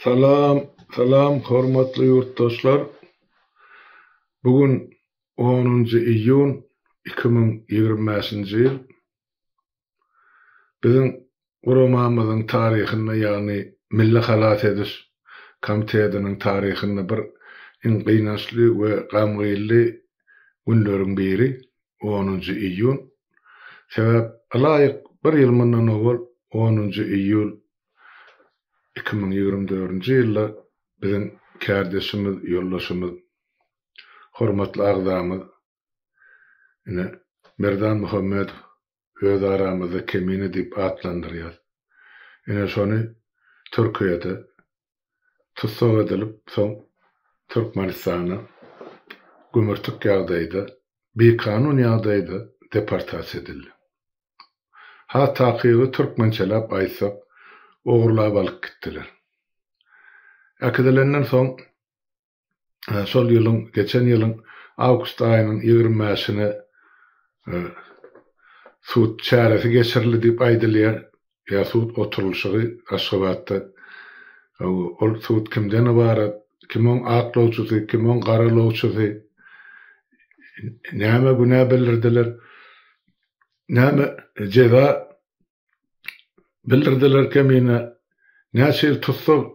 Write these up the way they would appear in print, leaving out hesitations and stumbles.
Salam, salam hormatly ýurtdaşlar! Bu gün onunjy iýun 2025-nji ýyl. Biziň guramamyzyň taryhynda, ýagny Milli halas ediş komitetiniň taryhynda bir iň gynançly we gamgynly günleriň biri onunjy iýun. Sebäp ylaýyk bir ýyl mundan owal onunjy iýul 2024-nji ýylda biziň kärdeşimiz, ýoldaşymyz, hormatly agzamyz, ine, Merdan Muhammedow, öz aramyzda Kemine diýip atlandyrýas. Ine, şony Türkiýede tussag edilip, soň Türkmenistana gümürtik ýagdaýda, bikanun ýagdaýda deportasiýa edildi. Has takygy türkmençeläp aýtsak, ogurlap alyp gitdiler. Äkidilenden soň, şol ýylyň, geçen ýylyň awgust aýynyň 25-ine sud çäresi geçirildi diýip aýdylýar, ýa sud oturylyşygy Aşgabatda. Ol sud kimden ybarat, kim oň aklawçysy, kim oň garalawçysy, näme günä bildirdiler? Näme jeza bildirdiler Kemine, näçe ýyl tussag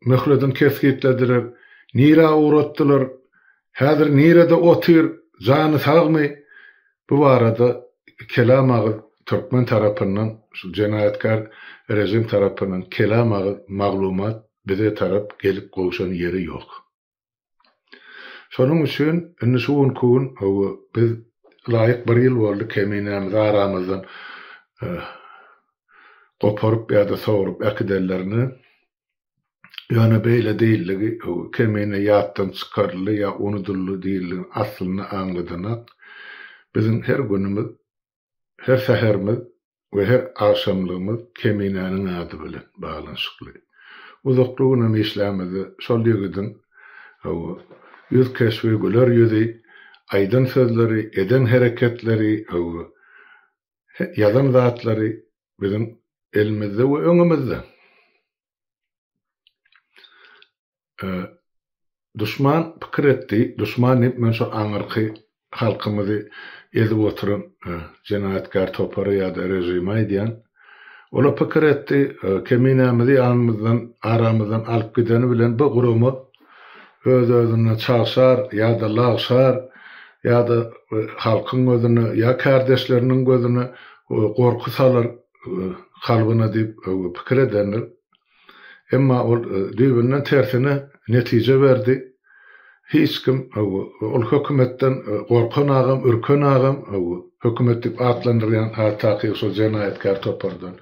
möhledini kesgitlediler, nirä ugratdylar, häzir nirede otyr, jany sagmy? Bu barada kelam agyz türkmen tarapyndan, şu jenaýatkär režim tarapyndan kelam agyz maglumat bize tarap gelip gowşan ýeri ýok. Şonuň üçin indi şu günki gün hawa biz laýyk bir ýyl boldy keminämizi aramyzdan goparyp ýa-da sogrup äkidenlerine. Ýöne beýle diýildigi kemine ýatdan çykaryldy ýa unudyldy diýildigini aslynda aňladanak. Biziň her günümiz Her säherimiz we her agşamlygymyz Keminäniň ady bilen baglanyşykly. Uzakly günem işlämizde şol ýigidiň, hawa, ýüz keşbi, güler ýüzi, aýdan sözleri, eden hereketleri, hawa, ýazan zatlary biziň elimizde we öňümizde. Duşman pikir etdi, duşman diýip men şo aňyrky halkymyzy ezip oturan jenaýatkär topary ýa-da režimi aýdýan. Olar pikir etdi, keminämizi ýanymyzdan, aramyzdan alyp gideni bilen bu gurama öz-özünden çagşar ýa-da lagşar ýa-da halkyň gözüne ýa kärdeşleriniň gözüne gorky salar kalbyna diýip pikir edendir. Emma ol düýbünden tersine netije berdi. Hiç kim ol hökümetden gorkan agam, ürken agam, hökümet diýip atlandyrýan has takygy şol jenaýatkär topardan.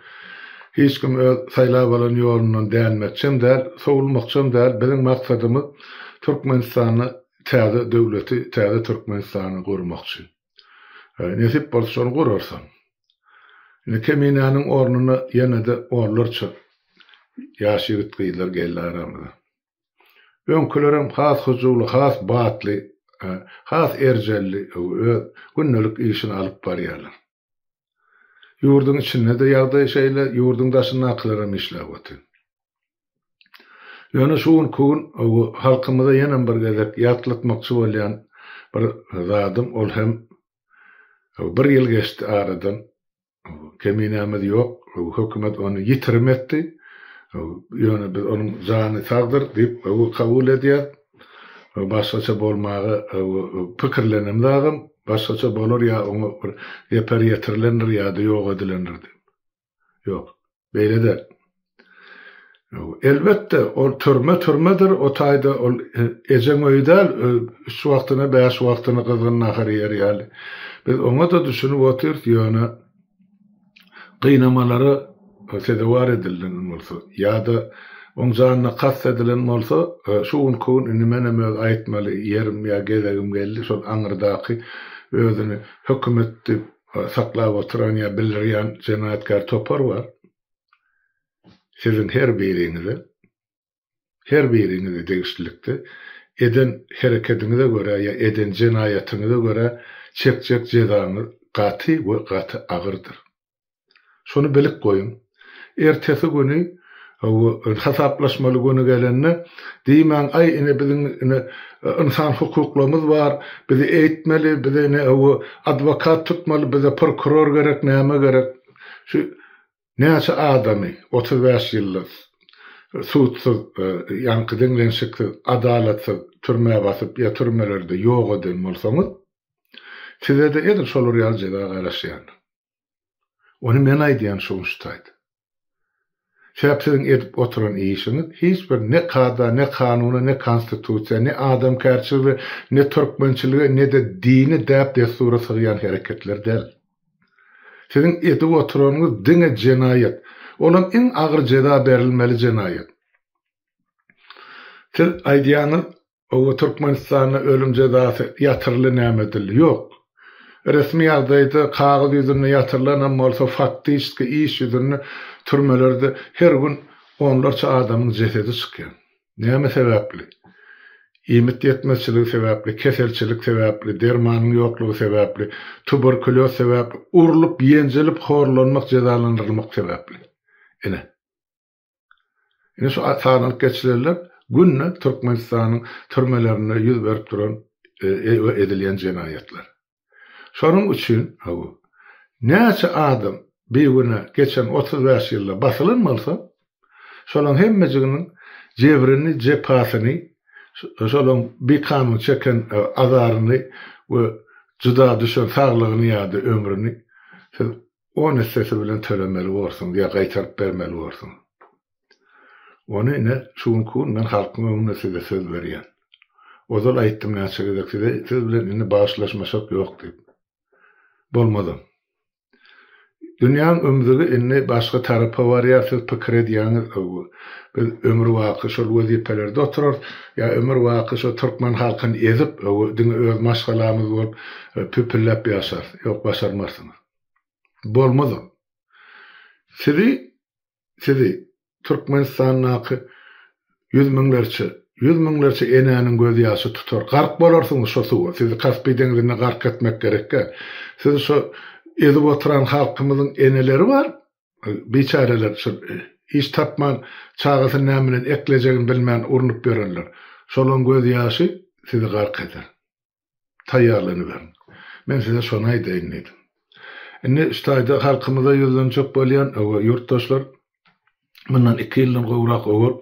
Hiç kim öz saýlap alan ýolundan dänmekçem däl, sowulmakçam däl. Biziň maksadymyz Türkmenistanda täze döwleti, täze Türkmenistany gurmakçy. Nesip bolsa şony gurarsyň. Indi Keminäniň ornuna ýene-de onlarça ýaş ýigit-gyzlar geldi aramyza. Öňkülerem has hyjuwly, has batly, has erjelli öz gündelik işini alyp barýarlar. Ýurduň içinde-de ýagdaý şeýle, ýurduň daşyndakylaram işläp otyr. Ýöne şu günki gün halkymyza ýenem bir gezek ýatlatmakçy bolýan bir zadym ol hem bir ýyl geçdi aradan keminämiz ýok hökümet ony ýitirim etdi ýöne biz onuň jany sagdyr diýip kabul edýäs başgaça bolmaga pikirlenemzagam başgaça bolar ýa oňa bir zeper ýetirilendir ýa-da ýok edilendir diýip. Ýok. Beýle däl. Elbetde, ol türme türmedir, o taýda ol ejeň öýi däl, üç wagtyna, bäş wagtyna gyzgyn nahar iýer ýaly. Biz oňa-da düşünip otyrys, ýöne gynamalara sezewar edilen bolsa ýa-da oň janyna kast edilen bolsa, şu günki gün indi menem öz aýtmaly ýerim ýa gezegim geldi, şol aňyrdaky özüni hökümet diýip saklap oturan ýa bildirýän jenaýatkär topar bar. Siziň her biriňize, her biriňize degişlilikde eden herekediňize görä ýa eden jenaýatyňyza görä çekjek jezaňyz gaty we gaty agyrdyr. Şony bilip goýuň. Ertesi güni. Hasaplaşmaly güni gelende, diýmäň, aý, ine biziň ine ynsan hukuklarymyz bar, bizi eýtmeli, bize ine adwokat tutmaly, bize prokuror gerek, näme gerek. Şu näçe adamy 35 ýylda sudsyz, ýaňky diňlenişiksiz, adalatsyz türmä basyp ýa türmelerde ýok eden bolsaňyz, size-de edil şolar ýaly jeza garaşýandyr. Ony men aýdýan şu gün şu taýda. Sebäp siziň edip oturan işiňiz hiç bir ne kada, ne kanuna, ne konstitusiýa, ne adamkärçilige, ne türkmençilige, ne-de dini däp-dessura sygýan hereketler däl. Siziň edip oturanyňyz diňe jenaýat. Olam iň agyr jeza berilmeli jenaýat. Siz aýdýaňyz Oba Türkmenistanda ölüm jezasy ýatyryldy näme edildi? Ýok. Resmi ýagdaýda kagyz ýüzünde ýatyrylanam bolsa faktiçki iş ýüzünde türmelerde her gün onlarça adamyň jesedi çykýar. Näme sebäpli? Iýmit ýetmezçiligi sebäpli, keselçilik sebäpli, dermanyň ýoklugy sebäpli, tuberkulýoz sebäpli, urlup, ýenjilip, horlanmak, jezalandyrylmak sebäpli. Ine. Ine şu sanalyp geçilenler günde Türkmenistanyň türmelerinde ýüz berip duran we edilýän jenaýatlar. Şonuň üçin hawa, näçe adam bigünä geçen 35 ýylda basylan bolsa, şolaň hemmejiginiň jebrini, jepasyny, şolaň bikanun çeken azaryny we jyda düşen saglygyny ýa-da ömrüni siz On essesi bilen tölemeli borsuň ýa gaýtaryp bermeli borsuň. Ony ine şu günki gün men halkyň öňünde size söz berýän. Ozal aýtdym näçe gezek size siz bilen indi bagyşlaşmaşak ýok diýip. Bolmazam. Dünýäň ümzügi indi başga tarapa barýar siz pikir edýäňiz biz ömür baky şol wezipelerde oturarys ýa ömür baky şo türkmen halkyny ezip diňe öz maşgalamyz bolup püpülläp ýaşarys. Ýok başarmarsyňyz. Bolmaz ol. Sizi, sizi Türkmenistandaky ýüz müňlerçe, ýüz müňlerçe enäniň gözýaşy tutar. Gark bolarsyňyz şo suwa. Sizi Kaspi deňzinde gark etmek gerek däl. Sizi şo ezip oturan halkymyzyň eneleri bar, biçäreler şol iş tapman, çagasyny näme bilen eklejegini bilmän urnup ýörenler. Şolaryň gözýaşy sizi gark eder. Taýýarlanyberiň. Men size şony aýdaýyn diýdim. Indi şu taýda halkymyza ýüzlenjek bolýan, öwe, ýurtdaşlar, mundan iki ýyldan gowrak owal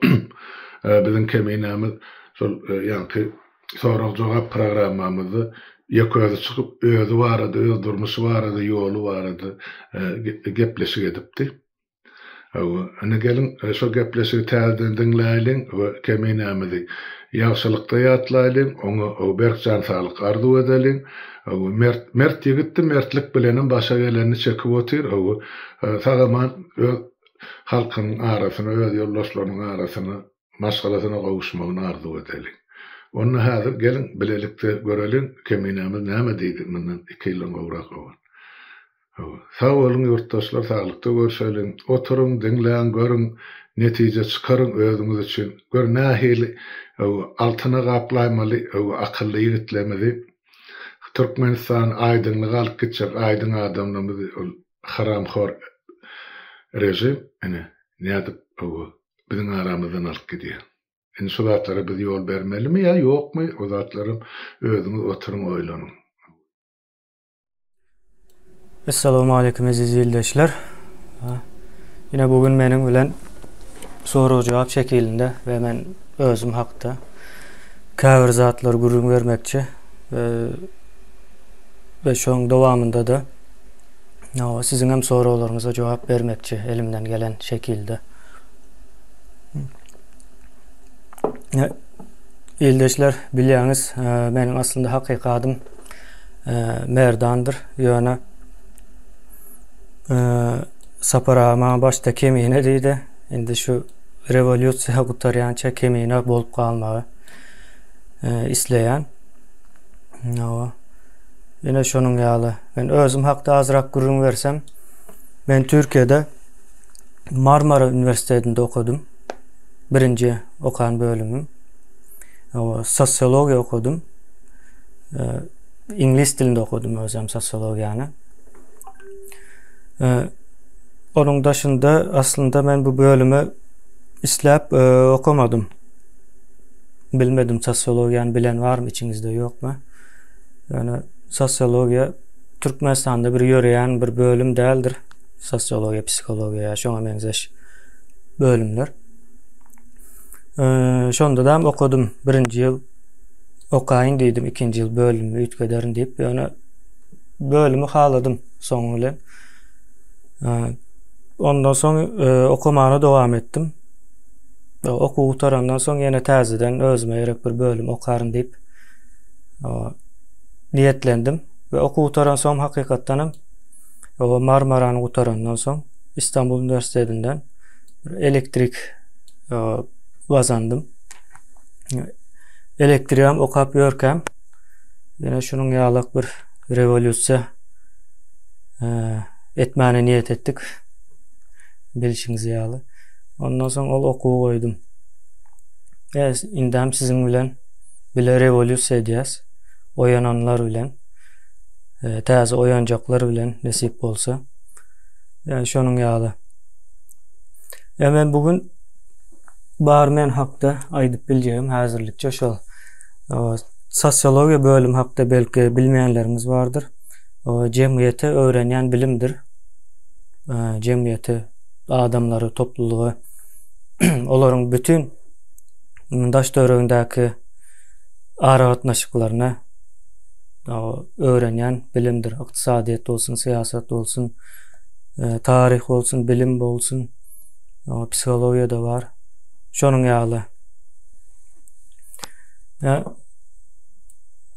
biziň keminämiz şol ýaňky sorag-jogap programmamyzda ýeke özi çykyp, özi barada, öz durmuşy barada, ýoly barada gepleşik edipdi. Hawa, indi geliň, şo gepleşigi täzeden diňläýliň we Keminämizi ýagşylykda ýatlaýlyň, oňa berk jan saglyk arzuw edeliň. Hawa, mert, mert ýigitdi, mertlik bilenem başa gelenini çekip otyr. Hawa, sag-aman öz halkynyň arasyna, öz ýoldaşlarynyň arasyna, maşgalasyna gowuşmagyny arzuw edeliň. Onda häzir geliň, bilelikde göreliň, Keminämiz näme diýdi mundan iki ýyldan gowrak owal. Hawa. Sag boluň ýurtdaşlar saglykda görşeliň. Oturyň, diňläň, görüň, netije çykaryň özüňiz üçin. Gör nähili hawa altyna gaplaýmaly hawa akylly ýigitlerimizi Türkmenistany aýdyňlyga alyp gitjek aýdyň adamlarymyzy ol haramhor režim ine nädip hawa biziň aramyzdan alyp gidýär. Indi şu zatlara biz ýol bermelimi ýa ýokmy o zatlaram özüňiz oturyň oýlanyň. Essalamu aleýkum eziz ildeşler. Ýene bu gün meniň bilen sorag-jogap şekilinde we men özüm hakda käbir zatlar gürrüň bermekçi we şoň dowamynda-da siziň hem soraglaryňyza jogap bermekçi elimden gelen şekilde. Ildeşler bilýäňiz, meniň aslynda hakyky adym Merdandyr. Ýöne Sapar aga maňa başda Kemine diýdi. Indi şu rewolýusiýa gutarýança Kemine bolup galmagy isleýän. Hawa. Ine şonuň ýaly. Men özüm hakda azrak gürrüň bersem, men Türkiýede Marmara uniwersitetinde okadym. Birinji okan bölümim. Sosiologiýa okadym. Iňlis dilinde okadym özem sosiologiýany. Onuň daşynda aslynda men bu bölüme isläp okamadym. Bilmedim sosiologiýany bilen barmy içiňizde ýokmy? Ýöne sosiologiýa Türkmenistanda bir ýöreýän bir bölüm däldir. Sosiologiýa, psihologiýa ýa şoňa meňzeş bölümler. Şonda-da okadym. Birinji ýyl okaýyn diýdim, ikinji ýyl bölümi üýtgederin diýip, ýöne bölümi haladym soňy bilen. Ondan soň okamana dowam etdim. Okuw gutarandan soň ýene täzeden özüme gerek bir bölüm okaryn diýip niýetlendim. We okuw gutaran soň hakykatdan hem Marmarany gutarandan soň Istanbul uniwersitetinden bir elektrik gazandym. Elektrigem okap ýörkäm ýene şunuň ýalak bir rewolýusiýa etmäne niýet etdik. Bilşiňiz ýaly. Ondan soň ol okuwy goýdum. E, indem siziň bilen bile rewolýusiýa edýäs. Oýananlar bilen. E, täze oýanjaklar bilen nesip bolsa. Ýani şonuň ýaly. E, men bu gün bar men hakda aýdyp biljegim häzirlikçe şol. E, sosiologiýa bölüm hakda belki bilmeýänleriňiz bardyr. Jemgyýeti öwrenýän bilimdir. Jemgyýeti, adamlary, toplulygy, olaryň bütin daş-töweregindäki aragatnaşyklaryny öwrenýän bilimdir. Ykdysadyýet bolsun, syýasat bolsun, taryh bolsun, bilim bolsun, psihologiýa-da bar. Şonuň ýaly.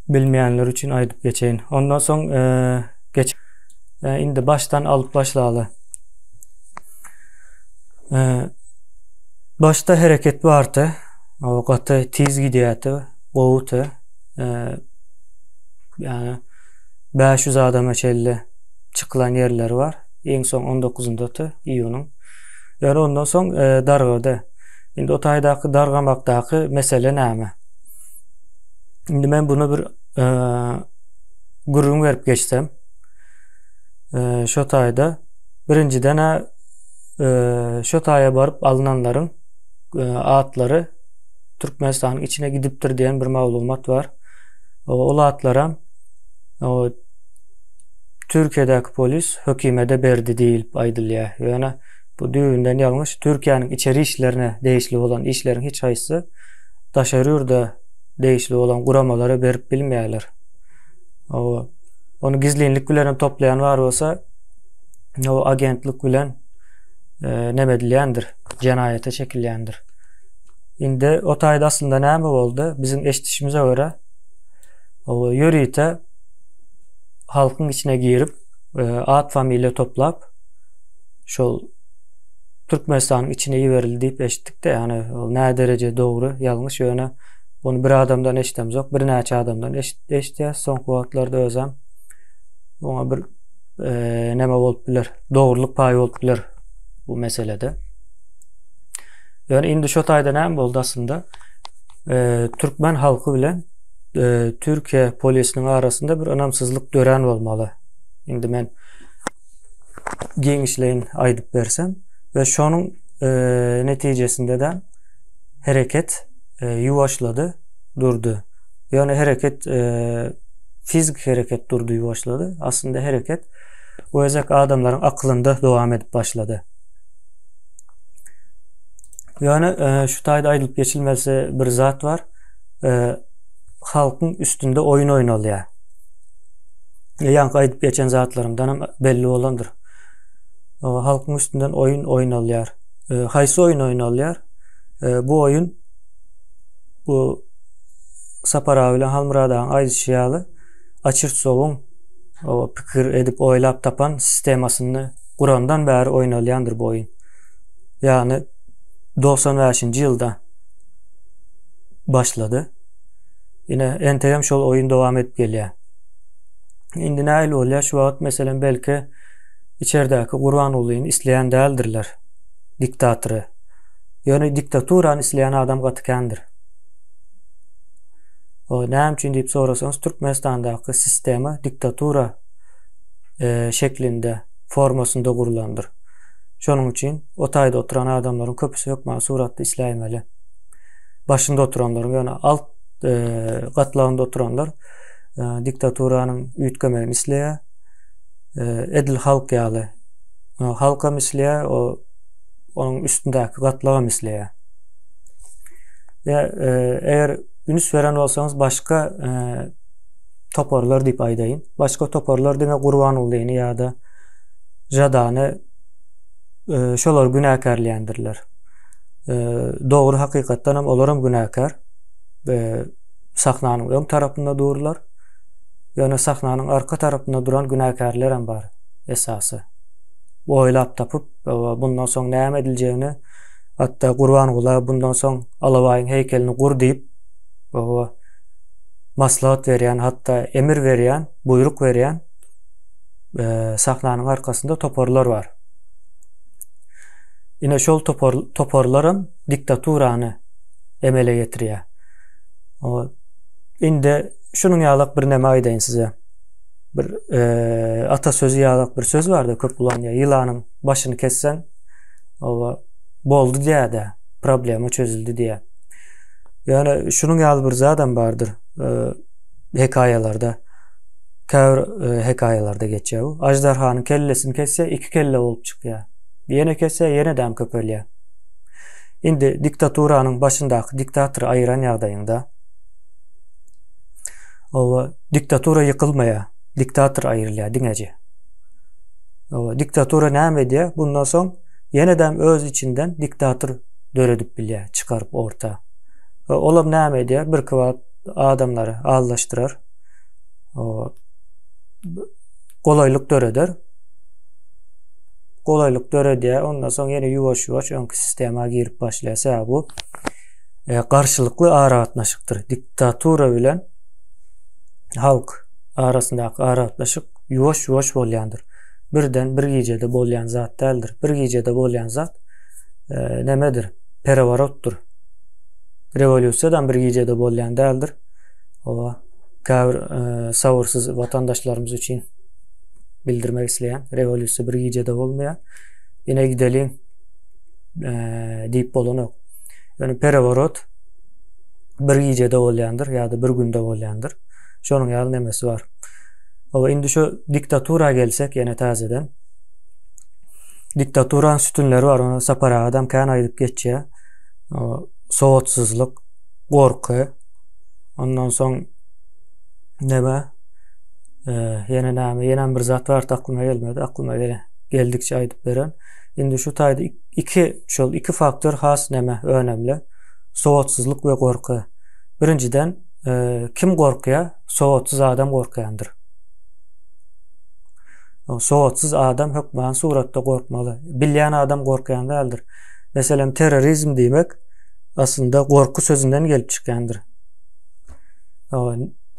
Bilmeýänler üçin aýdyp geçeýin. Ondan soň geç indi başdan alyp başlaly. Başda hereket bardy. O gaty tiz gidýärdi, gowudy. Ýani 500 adama çenli çykylan ýerleri bar. Iň soň 19-ynda iýunyň. Ýöne ondan soň dargady. Indi o taýdaky dargamakdaky mesele näme? Indi men bunu bir e, gürrüň berip geçsem. E, şo taýda birinjiden e, şo taýa baryp alynanlaryň e, atlary Türkmenistanyň içine gidipdir diýen bir maglumat bar. Ol atlaram o Türkiýedäki polis hökümete berdi diýilip aýdylýar. Ýöne bu düýbünden ýalňyş. Türkiýäniň içeri işlerine degişli bolan işleriň hiç haýsysy daşary ýurda degişli bolan guramalara berip bilmeýärler. O ony gizlinlik bilen hem toplaýan bar bolsa, o agentlik bilen e, neme edilýändir, jenaýata çekilýändir. Indi o taýda aslynda näme boldy? Biziň eşidişimize görä, o ýörite halkyň içine girip, e, at familiýa toplap, şol Türkmenistanyň içine iberildi diýip eşitdik-de, ýagny ol nä dereje dogry, ýalňyş, ýöne ony bir adamdan eşidemzok, birnäçe adamdan eşidýäs soňky wagtlarda özem oňa bir e, näme bolup biler, dogrulyk paýy bolup biler bu meselede. Ýöne indi şo taýda näme boldy aslynda? E, türkmen halky bilen e, Türkiýe polisiniň arasynda bir ynamsyzlyk dörän bolmaly. Indi men giňişleýin aýdyp bersem we şonuň e, netijesinde-de hereket e, ýuwaşlady, durdy. Ýöne hereket e, fizik hereket durdy, ýuwaşlady. Aslynda hereket bu gezek adamlaryň akylynda dowam edip başlady. Ýöne e, şu taýda aýdylyp geçilmesi bir zat bar. E, halkyň üstünde oýun oýnalýar. Ýaňky aýdyp geçen zatlarymdan hem belli bolandyr. Halkyň üstünden oýun oýnalýar. E, haýsy oýun oýnalýar? E, bu oýun bu Sapar aga bilen Halmyrat agaň aýdyşy ýaly Açirtsowyň o pikir edip oýlap tapan sistemasyny gurandan bäri oýnalýandyr bu oýun. Ýagny 95-nji ýylda başlady. Ine, entegem şol oýun dowam edip gelýär. Indi nähili bolýar? Şu wagt meselem belki içerdäki Gurbangulyny isleýän däldirler. Diktatory. Ýöne diktaturany isleýän adam gaty kändir. O näme üçin diýip sorasaňyz, Türkmenistandaky sistema diktatura e, şeklinde, formasynda gurlandyr. Şonuň üçin o taýda oturan adamlaryň köpüsi hökman suratda isläýmeli. Başynda oturanlaryň, ýöne alt e, gatlagynda oturanlar e, diktaturanyň üýtgemegini isleýär. E, edil halk ýaly. Halkam isleýär, o onuň üstündäki gatlagam isleýär. Ve e, eger üns beren bolsaňyz başga e, toparlar diýip aýdaýyn. Başga toparlar diňe Gurbangulyny ýa-da Jadany e, şolar günäkärleýändirler. E, dogry hakykatdan hem olar hem günäkär. E, sahnanyň öň tarapynda durlar. Ýöne sahnanyň arka tarapynda duran günäkärler hem bar esasy. Oýlap tapyp, bundan soň näme ediljegini, hatda Gurbangula bundan soň Alabaýyň heýkelini gur diýip, maslahat berýän, hatda emir berýän, buýruk berýän sahnanyň arkasynda toparlar bar. Ine şol topar toparlaram diktaturany emele getirýär. O indi şunuň ýalak bir näme aýdaýyn size. Bir e, atasözi ýalak bir söz bardy köp ulanýar. Ýylanyň başyny kesseň, oba boldy diýýär-de, problema çözüldi diýýär. Ýöne şunuň ýaly bir zadam bardyr. E, hekaýalarda käbir e, hekaýalarda geçýär bu. Aždarhanyň kellesini kesse iki kelle bolup çykýar. Ýene kesse ýene däm köpelýär. Indi diktaturanyň başyndaky diktatory aýyran ýagdaýyňda oba diktatura ýykylmaýar, diktator aýrylýar diňeje. Oba diktatura näme edýär? Bundan soň ýene däm öz içinden diktator döredip bilýär, çykaryp orta. We olam näme edýär? Birki wagt adamlary aldaşdyrar. O golaýlyk döreder. Golaýlyk döredýär. Ondan soň ýene ýuwaş-ýuwaş öňki sistema girip başlaýar. Sebäbi bu e, garşylykly aragatnaşykdyr. Diktatura bilen halk arasyndaky aragatnaşyk ýuwaş-ýuwaş bolýandyr. Birden bir gijede bolýan zat däldir. Bir gijede bolýan zat e, nemedir? Pereworotdyr. Rewolýusiýadan bir gijede bolýan däldir. Oba käbir e, sabyrsyz watandaşlarymyz üçin bildirmek isleýän. Rewolýusiýa bir gijede bolmaýar. Ine gideliň e, diýip bolanok. Ýöne pereworot bir gijede bolýandyr ýa-da bir günde bolýandyr. Şonuň ýaly nemesi bar. Oba indi şu diktatura gelsek ýene täzeden. Diktaturanyň sütünleri bar, ony Sapar agadam kän aýdyp geçýär. Sowatsyzlyk, gorky, ondan soň neme, ýene näme, ýene bir zat bar, aklyma gelmedi, aklyma gele, geldikçe aýdyp beren. Indi şu taýda iki, şol iki faktor has neme, önemli. Sowatsyzlyk we gorky. Birinjiden, kim gorkýar? Sowatsyz adam gorkýandyr. Sowatsyz adam hökman suratda gorkmaly. Bilýän adam gorkýan däldir. Meselem, terrorizm diýmek aslynda gorky sözünden gelip çykýandyr.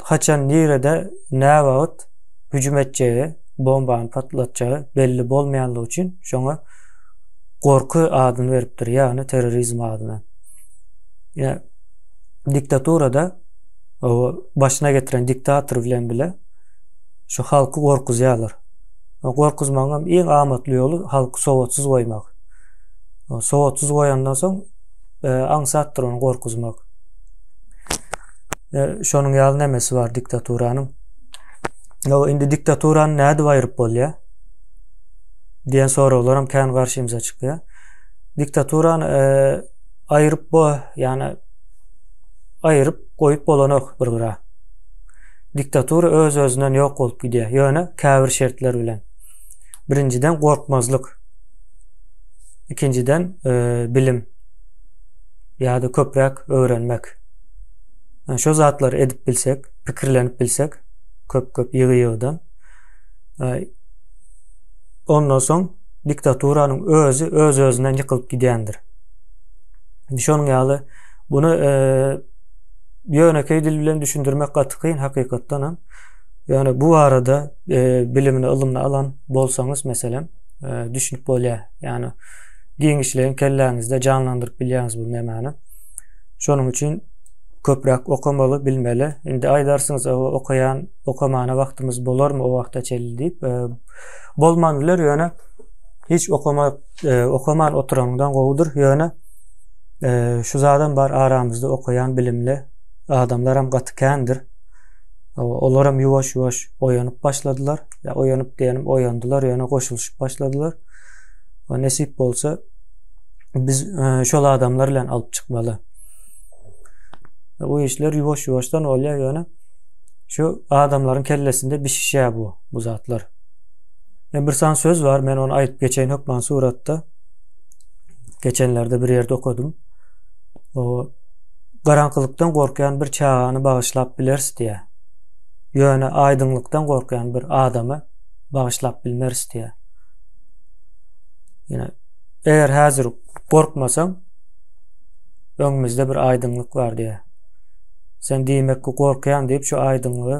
Haçan nirede nä wagt hüjüm etjegi, bombany patlatjagy belli bolmaýanlygy üçin şoňa gorky adyny beripdir, ýagny terrorizm adyny. Ýa diktaturada başyna getiren diktator bilen bile şu halky gorkuzýarlar. Gorkuzmagyň hem iň amatly ýoly halky sowatsyz goýmak. Sowatsyz goýandan soň e, aňsatdyr ony gorkuzmak. E, şonuň ýaly nemesi bar diktaturanyň. Ýo, indi diktaturany nädip aýryp bolýar? diýen soraglar hem kän garşymyza çykýar. Diktaturany e, aýryp bo, ýagny aýryp goýup bolanok bir gyra. Diktatura öz-özünden ýok bolup gidýär. Ýöne käbir şertler bilen. Birinjiden gorkmazlyk. Ikinjiden e, bilim ýa-da köpräk öwrenmek. Yani şu zatlary edip bilsek, pikirlenip bilsek, köp-köp ýygy-ýygydan. E, ondan soň diktaturanyň özi öz-özünden ýykylyp gidýändir. Şonuň ýaly bunu e, ýönekeý dil bilen düşündirmek gaty kyn hakykatdan hem. Ýöne bu barada e, bilimini, ylymyny alan bolsaňyz, meselem, e, düşünip bolýar. Ýagny giňişleýin kelläňizde janlandyryp bilýäňiz bu nämäni. Şonuň üçin köpräk okamaly, bilmeli. Indi aýdarsyňyz, okaýan, okamana wagtymyz bolarmy o wagta çenli diýip, e, bolman biler, ýöne Hiç okama e, okaman oturanyňdan gowudyr. Ýöne e, şu zadam bar aramyzda okaýan bilimli adamlaram gaty kändir. Olaram ýuwaş-ýuwaş oýanyp başladylar. Ýa oýanyp diýenim oýandylar, ýöne goşulyşyp başladylar. O nesip bolsa biz e, şol adamlar bilen alyp çykmaly. Bu işler ýuwaş-ýuwaşdan bolýar ýöne şu adamlaryň kellesinde bişişýär bu bu zatlar. Men bir san söz bar, men ony aýdyp geçeýin hökman suratda. Geçenlerde bir ýerde okadym. O garaňkylykdan gorkýan bir çagany bagyşlap bileris diýýär. Ýöne aýdyňlykdan gorkýan bir adamy bagyşlap bilmeris diýýär. Ýöne eger häzir gorkmasaň, öňümizde bir aýdyňlyk bar diýýär. Sen diýmek ki gorkýan diýip şu aýdyňlygy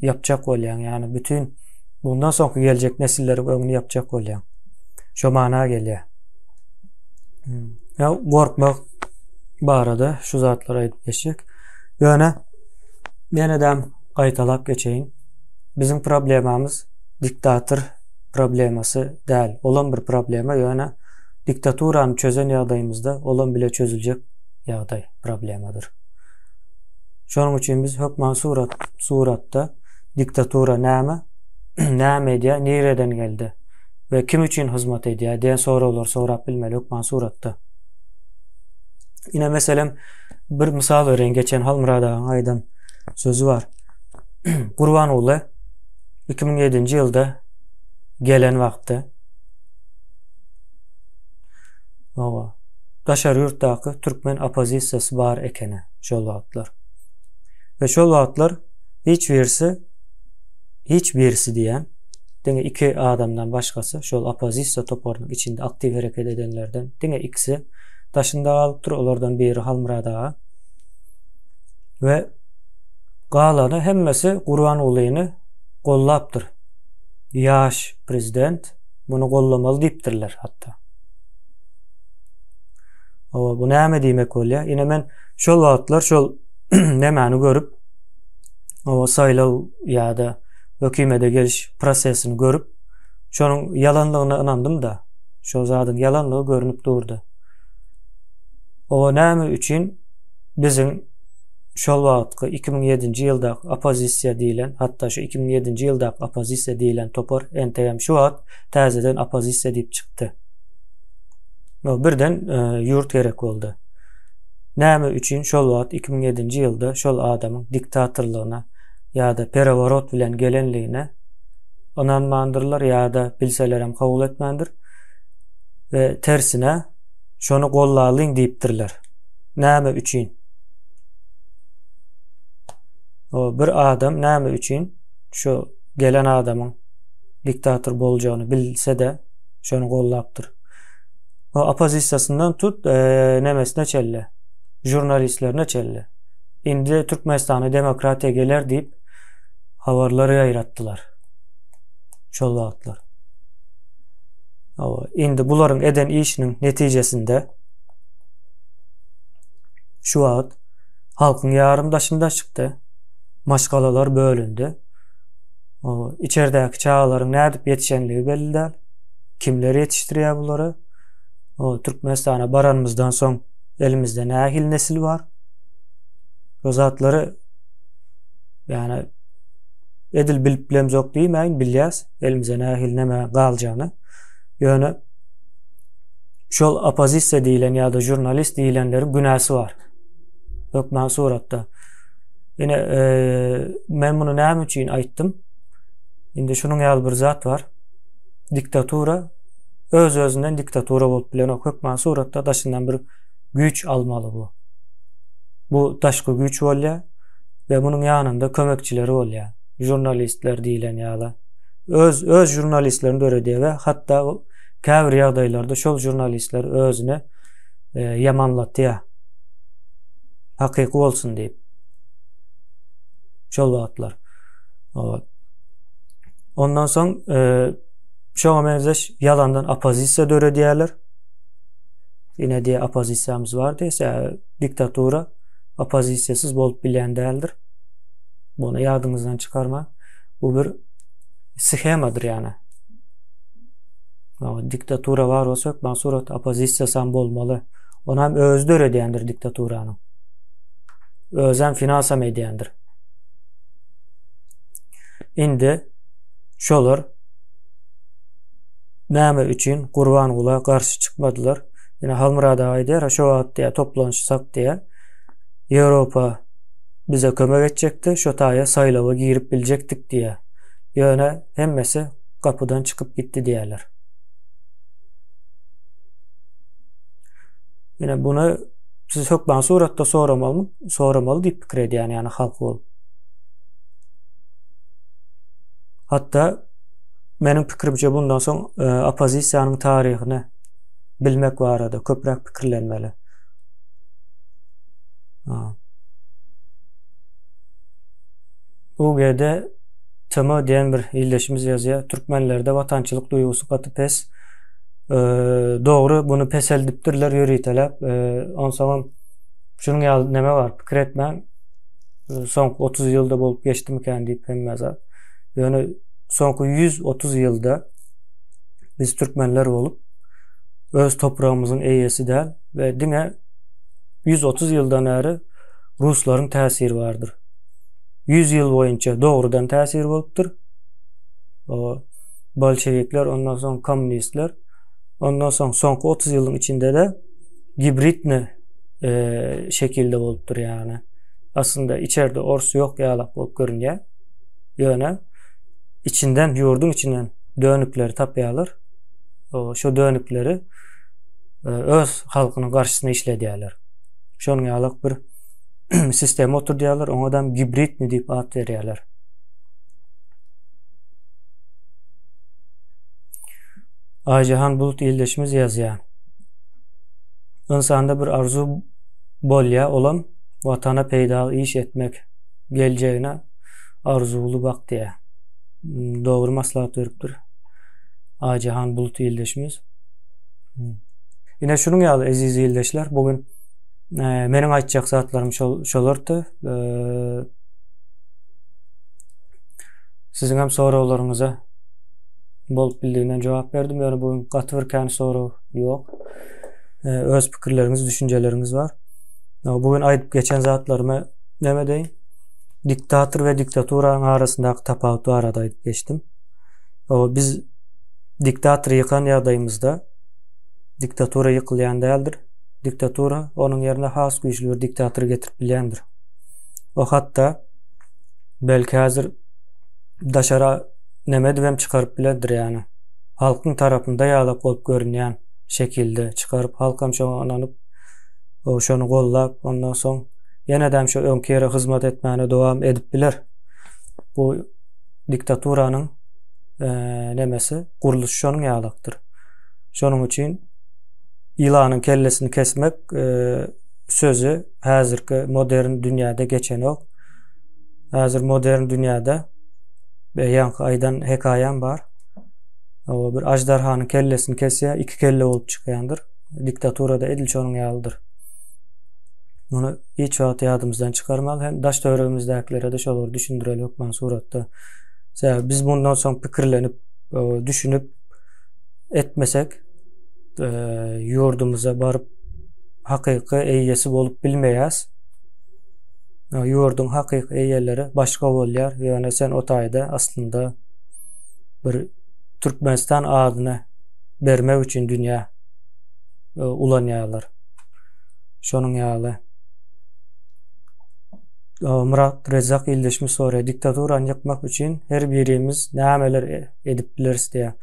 ýapjak bolýaň. Ýagny bütin bundan soňky geljek nesilleriň öňüni ýapjak bolýaň. Şo mana gelýär. Hmm. Ýa gorkmak barada şu zatlary aýdyp geçjek. Ýöne ýene-de gaýtalap geçeýin. Biziň problemamyz diktator problemasy däl. Olam bir problema, ýöne diktaturany çözen ýagdaýymyzda olam bile çözüljek ýagdaý problemadyr. Şonuň üçin biz hökman surat suratda diktatura näme, näme edýär, nireden geldi we kim üçin hyzmat edýär diýen soraglary sorap bilmeli hökman suratda. Ine meselem bir mysal bereýin geçen Halmyrat agaň aýdan sözi bar. Gurbanguly 2007-nji ýylda gelen wagtda Hawa. Daşary ýurtdaky türkmen oppozisiýasy bar ekeni şol wagtlar. We şol wagtlar hiç birisi hiç birisi diýen diňe iki adamdan başgasy şol oppozisiýa toparynyň içinde aktiw hereket edenlerden diňe ikisi daşynda galypdyr. Olardan biri Halmyrat aga. We galany hemmesi Gurbangulyny gollapdyr. Ýaş prezident muny gollamaly diýipdirler hatda. Hawa, bu näme diýmek bolýar? Ine men şol wagtlar şol nämäni görüp, hawa saýlaw ýa-da hökümete geliş prosesini görüp, şonuň ýalanlygyna ynandym-da. Şol zadyň ýalanlygy görnüp durdy. Owa näme üçin biziň şol wagtky 2007-nji ýyldaky oppozisiýa diýlen, hatda şu 2007-nji ýyldaky oppozisiýa diýlen topar entegem şu wagt täzeden oppozisiýa diýip çykdy. Birden e, ýurt gerek boldy. Näme üçin şol wagt 2007-nji ýylda şol adamyň diktatorlygyna ýa-da pereworot bilen gelenligine ynanmandyrlar ýa-da bilselerem kabul etmändir we tersine şony gollalyň diýipdirler. Näme üçin? O bir adam näme üçin şu gelen adamyň diktator boljagyny bilse-de şony gollapdyr. O oppozisiýasyndan tut, e, nemesine çenli, žurnalistlerine çenli. Indi Türkmenistana demokratiýa geler diýip habarlary ýaýratdylar. Şol wagtlar. Hawa, indi bularyň eden işiniň netijesinde şu wagt halkyň ýarym daşynda çykdy. Maşgalalar bölündi. Hawa, içerdäki çagalaryň nädip ýetişenligi belli däl. Kimler ýetişdirýär bulary? O Türkmenistana baranymyzdan soň elimizde nähili nesil bar? Bu zatlary ýani edil bilip bilemzok diýmäýin, bilýäs elimize nähili näme galjagyny. Ýöne şol oppozisiýa diýlen ýa-da žurnalist diýilenleriň günäsi bar. Hökman suratda. Ine, e, men muny näme üçin aýtdym? Indi şunuň ýaly bir zat bar. Diktatura öz-özünden diktatura bolup bilenok. Hökman suratda daşyndan bir güýç almaly bu. Bu daşky güýç bolýar we munuň ýanynda kömekçileri bolýar. Žurnalistler diýlen ýaly. Öz öz žurnalistlerini döredýär we hatda käbir ýagdaýlarda şol žurnalistler özüne e, ýamanlatýar. Hakyky bolsun diýip. Şol wagtlar. Ondan soň e, şoňa meňzeş ýalandan oppozisiýa döredýärler. Ine diýe oppozisiýamyz bar diýse, diktatura oppozisiýasyz bolup bilýän däldir. Muny ýadyňyzdan çykarma. Bu bir shemadyr ýany. Diktatura bar bolsa hökman suratda oppozisiýasam bolmaly. Onam özi döredýändir diktaturanyň. Özem finansam edýändir. Indi şolar näme üçin Gurbangula garşy çykmadylar? Ýene Halmyrat aga aýdýar, şo wagt diýýär, toplanyşsak diýýär. Ýewropa bize kömek etjekdi, şo taýa saýlawa girip biljekdik diýýär. Ýöne hemmesi gapydan çykyp gitdi diýýärler. Ýene buny siz hökman suratda soramalymy? Soramaly diýip pikir edýän, ýagny halk bolup. Hatda meniň pikirimçe bundan soň e, oppozisiýanyň taryhyny bilmek barada köpräk pikirlenmeli. UGD TM diýen bir ildeşimiz ýazýar. Türkmenlerde watançylyk duýgusy gaty pes. E, dogry buny peseldipdirler ýöriteläp. E, onsoňam şunuň ýaly neme bar pikir etmäň. Soňky 30 ýylda bolup geçdimikän diýip hemme zat. Ýöne soňky 130 ýylda biz türkmenler bolup öz topragymyzyň eýesi däl we diňe 130 ýyldan bäri ruslaryň täsiri bardyr. 100 ýyl boýunça dogrudan täsir bolupdyr. O bolşevikler, ondan soň kommunistler, ondan soň soňky 30 ýylyň içinde-de gibridni e, şekilde bolupdyr ýagny. Aslynda içerde ors ýok ýalak bolup görünýär. Ýöne içinden, ýurduň içinden dönükleri tapýarlar. O şo dönükleri e, öz halkynyň garşysyna işledýärler. Şonuň ýalak bir sistema oturdýarlar, oňa da gibridni diýip at berýärler. Aýjahan Bulut ildeşimiz ýazýar. Ynsanda bir arzuw bolýa olam watana peýdaly iş etmek geljegine arzuwly bak diýä. Hmm, dogry maslahat beripdir. Aýjahan Bulut ildeşimiz. Hmm. Ine şunuň ýaly eziz ildeşler bu gün e, meniň aýtjak zatlarym şol şolardy. E, siziň hem soraglaryňyza bolup bildiginden jogap berdim. Ýöne bu gün gaty bir kän sorag ýok. E, öz pikirleriňiz, düşünjeleriňiz bar. Bu gün aýdyp geçen zatlarymy näme deýin? Diktator we diktaturanyň arasyndaky tapawut barada aýdyp geçdim. O biz diktatory ýykan ýagdaýymyzda diktatura ýykylýan däldir. Diktatura onuň ýerine has güýçli bir diktatory getirip bilýändir. O hatda belki häzir daşara neme edibem çykaryp bilerdir ýagny. Halkyň tarapynda ýalak bolup görünýän şekilde çykaryp halkam şoňa ynanyp o şony gollap ondan soň ýenedem şo öňki ýere hyzmat etmäne dowam edip biler. Bu diktaturanyň e, nemesi gurluşy şonuň ýalakdyr. Şonuň üçin ýylanyň kellesini kesmek e, sözi häzirki modern dünýäde geçenok. Häzir modern dünýäde e, ýaňky aýdan hekaýam bar. O bir aždarhanyň kellesini kesýär, iki kelle bolup çykýandyr. Diktaturada edil şonuň ýalydyr. Muny hiç wagt ýadymyzdan çykarmaly hem daş töweregimizdäkilere-de şolary düşündireli hökman suratda. Sebäbi biz bundan soň pikirlenip, e, düşünip etmesek, e, ýurdumyza baryp hakyky eýesi bolup bilmeýäs. E, ýurduň hakyky eýeleri başga bolýar. Ýöne sen o taýda aslynda bir Türkmenistan adyny bermek üçin dünýä ulanýarlar. Şonuň ýaly. Myrat Rezzak ildeşimiz soraýar, diktaturany ýykmak üçin her birimiz nämeler e, edip bileris diýýär.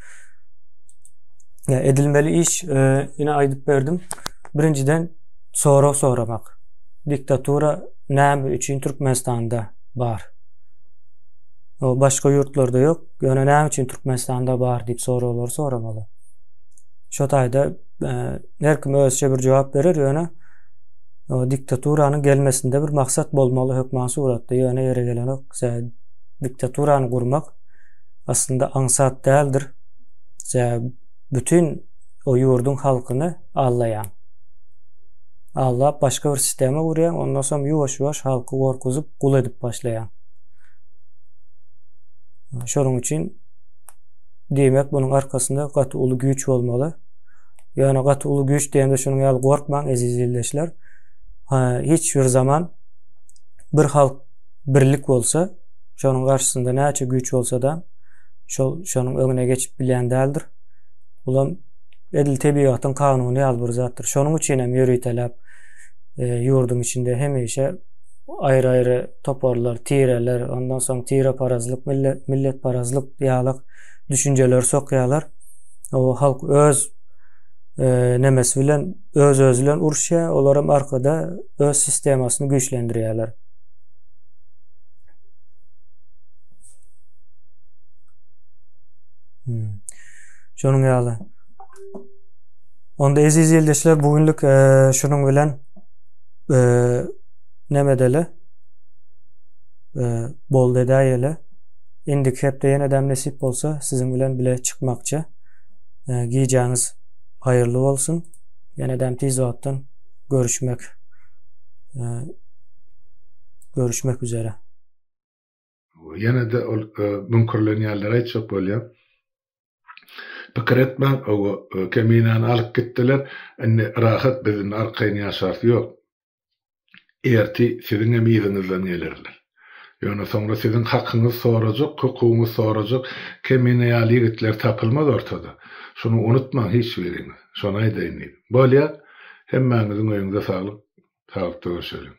Ýa edilmeli iş e, ine aýdyp berdim. Birinjiden sorag soramak. Diktatura näme üçin Türkmenistanda bar? O başga ýurtlarda ýok. Ýöne näme üçin Türkmenistanda bar diýip soraglary soramaly. Şo taýda e, her kim özçe bir jogap berer, ýöne o diktaturanyň gelmesinde bir maksat bolmaly hökman suratda, ýöne ýere gelenok. Sebäbi diktaturany gurmak aslynda aňsat däldir. Sebäbi bütün o ýurduň halkyny allaýaň. Allap başga bir sistema gurýaň, ondan soň ýuwaş-ýuwaş halky gorkuzyp, gul edip başlaýaň. Şonuň üçin. Diýmek, bunuň arkasynda gaty uly güýç bolmaly. Ýöne gaty uly güýç diýende şunuň ýaly gorkmaň eziz ildeşler. Hiç bir zaman bir halk birlik bolsa, şonuň garşysynda näçe güýç bolsa-da, şol şonuň öňüne geçip bilýän däldir. Bulam edil tebigatyň kanuny ýaly bir zatdyr. Şonuň üçin hem ýöriteläp e, ýurduň içinde hemişe aýry-aýry toparlar, tireler, ondan soň tireparazlyk, millet, milletparazlyk ýaly düşünjeleri sokýarlar. O halk öz e, nemesi bilen öz-özi bilen uruşýar, olaram arkada öz sistemasyny güýçlendirýärler. Hmm. Şonuň ýaly. Onda eziz ildeşler bu günlük e, şunuň bilen e, neme edeli? E, boldy edäýeli. Indiki hepde ýene dem nesip bolsa siziň bilen bile çykmakçy. E, gijäňiz haýyrly bolsun. Ýene dem tiz wagtdan görüşmek e, görüşmek üzere. Ýene-de ol e, müňkürlenýänlere aýtjak bolýan. Pikir etmäň, owa, e, Keminäni alyp gitdiler, indi rahat biz indi arkaýyn ýaşarys. Ýok. Erti siziň hem yzyňyzdan gelerler. Ýöne soňra siziň hakyňyzy sorajak, hukugyňyzy sorajak Kemine ýaly ýigitler tapylmaz ortada. Şuny unutmaň hiç biriňiz. Şony aýdaýyn diýdim. Bolýa, hemmäňiziň öýüňize saglyk, saglykda görşeliň.